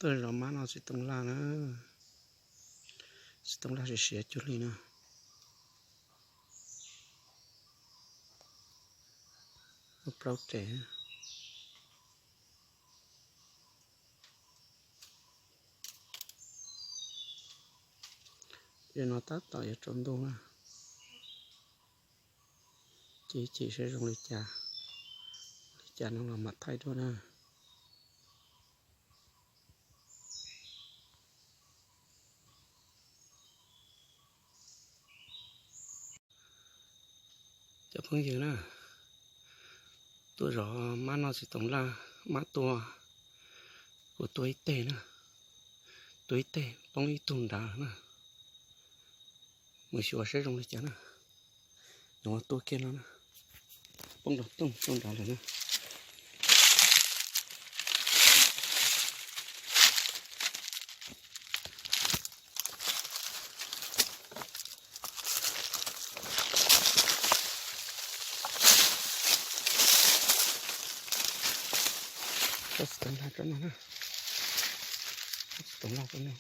Tuaj zov mab noj txiv tooj laj na. Txiv tooj laj siav siav cuag li na. Plaub res. Yog no tab tom yuav tsaus ntuj na. Ces ib chim saib zoo li cas, li cas no los mam thaij dua na. Cov phooj ywg na, tuaj zov mab noj txiv tooj laj, mab tua, kuv tua ib teg na, tua ib teg poob ib tug nrad na. Mus xyuas saib zoo li cas na. Nov tua kiag no na, poob nrad tooj tuaj nrad lawm na. Txiv tooj laj tsob no na, txiv tooj laj tsob no.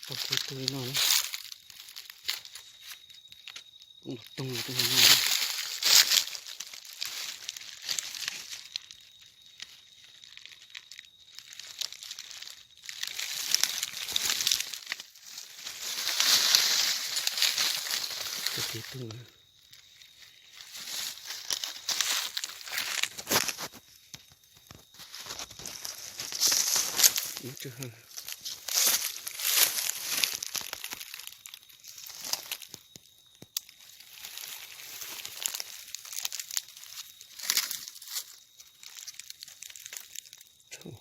Tau kiag tug li no, poob nrad tooj li no. Tau kiag tug na.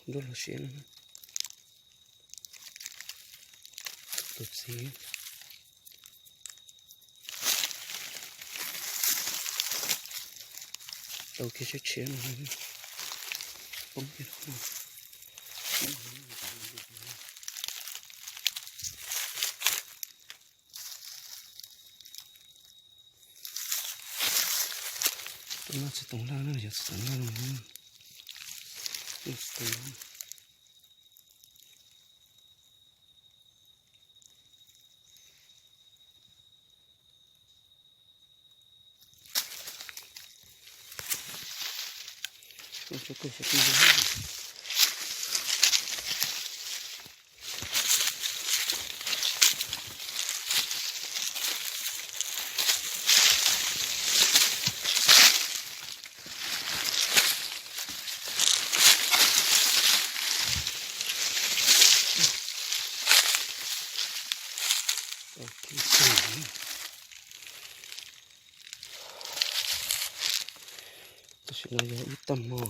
Nruab lub siab no, tus txiv. Tau kiag tshiab tshiab no, poob kiag. Tus no txiv tooj laj na, yog txiv tooj laj no, txiv tooj laj. Tam sim no yog ib tag hmo,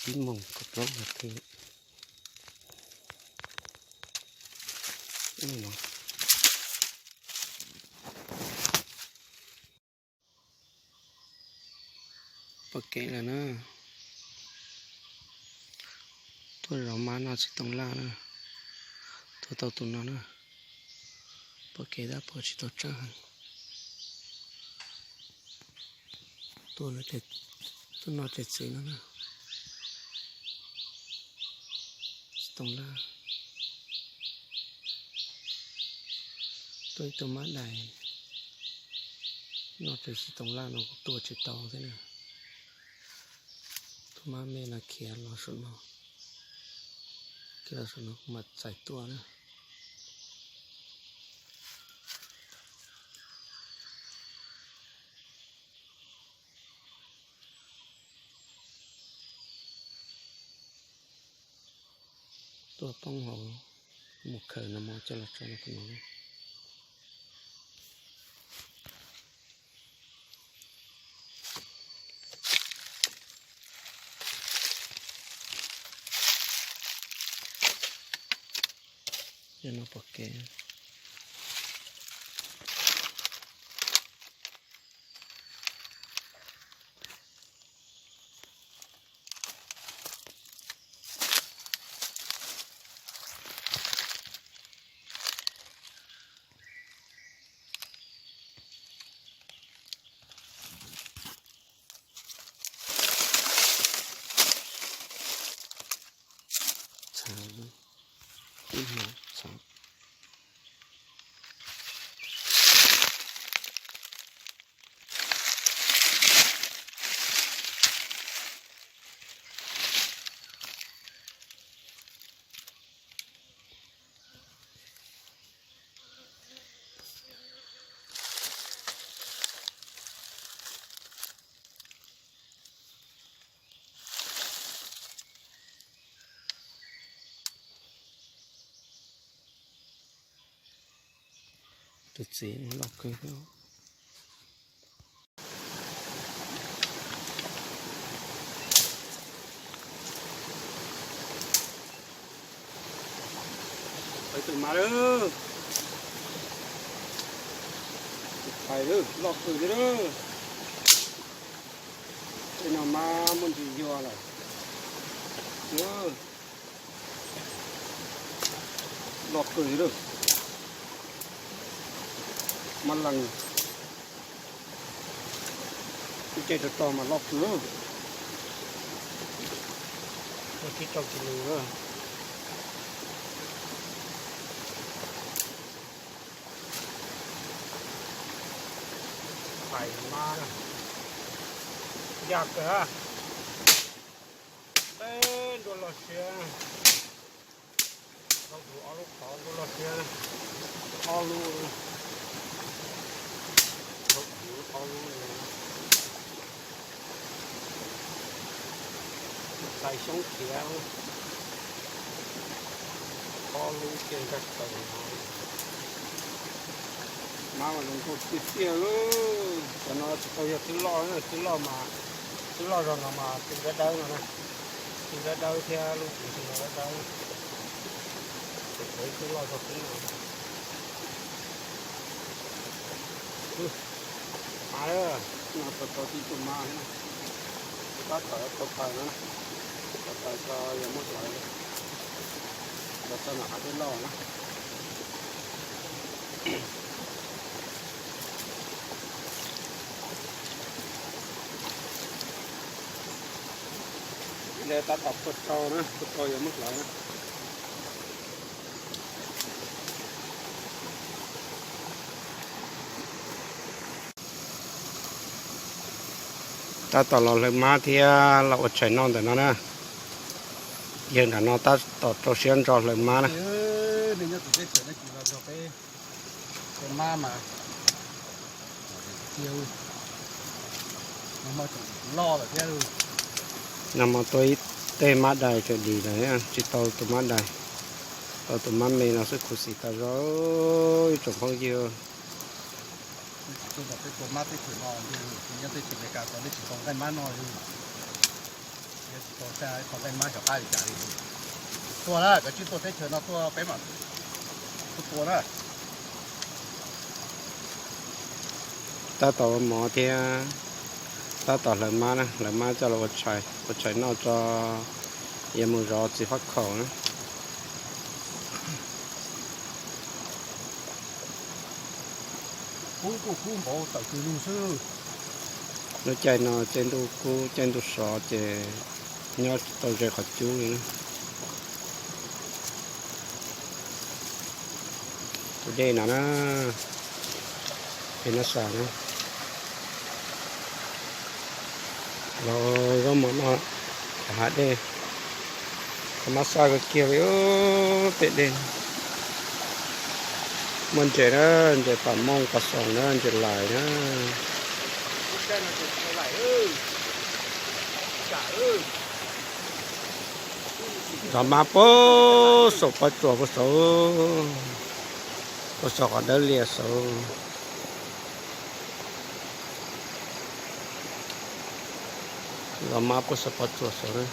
ib moos kaum plaub nas this. Pom kev lawm na. Tuaj zov mab noj txiv tooj laj na. Tua tau tus no na. Pom kev tab pom tsis tau tseeb heev. Tuaj no ces txiv no na. Txiv tooj laj. Tuaj ib tug mab dais noj txiv tooj laj no kuj tua tsis tau thiab na. Tus mab me no khiav los saum no, khiav los saum no kuv mam txais tuaj na. Tuaj poob hauv mus khaws no mov coj los tso rau qhov no. Yog no pom kev. Tus txiv loj kawg thiab. Peb tus mas lawm. Tus phais lawm, loj kawg thiab lawm. Tej no mas muaj ntsis yuag lawm. Loj kawg thiab lawm. Mab lees. Ib ce rau rau mas loj kawg. Muaj tsib rau kis lus. Phais mab, yaj kawg. Teb nruab loj siab. Ob lub qhov nruab loj siab. Ob lub, ob lub. Tais xyoob khiav. Ob lub kiag nkag taws no. Mab mas zoo nkauj tiag tiag lawm. Cov no tsis tau yog tub loj, tub loj mas, tub loj zog no mas tub dawb dawb no na. Tub dawb dawb thiab lub kuv tsis no dawb dawb. Tub loj zog xwb no. Mas no tau tau tib tug mas, tab tom tau taws no, tau taws tso yog muab hlawv, los tso nram hav dej loj na. Tab tom puag rau na, puag rau yog muab hlawv na. Tab tom los hlawv mab thiab los ua tshais noj ntawm no na. Yawg nram no tab tom rau siab ntso hlawv mab na. Nag hmo tua ib teg mab dais tsaws dim lawm, tsis tau tus mab dais, tau tus mab me no xwb khuv xim tas zog ib tsoom phooj ywg. Peb tua mab teb chaws no, nyob teb chaws Amelikas tod nej tsis tau nqaij mab noj li. Tsis tau nqaij mab xyov qab li cas li. Tuaj na, koj tsis tuaj teb chaws no tuaj peb mam tuaj tua na. Tab tom ua mov thiab tab tom hlawv mab na, hlawv mab coj los ua tshais, ua tshais noj tso, yuav mus zov txiv fab khaum na. Kub kuj kub npaum tawm kws lug xwb. Lub caij no caij ntuj kub caij ntuj sov ces nyob tsis tau ze qhov cub li na. Tus dej no na, pem no saum na, los zaub mov noj hav dej. Qhov mab xaj kawg kiag li tej dej. Muaj ntses na, ntses pam mooj qos xoom na, ntses lais na. Zov mab puag saum pob tsuas puag saud, puag saum qhov dawb lias saud. Zov mab puag saum pob tsuas saud na.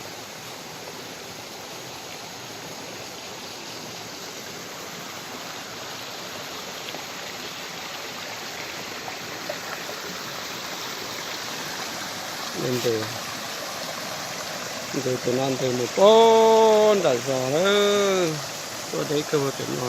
Ntes, ntes tus no ntes mus puag nram zos na, tuaj deb kawg puag tim no.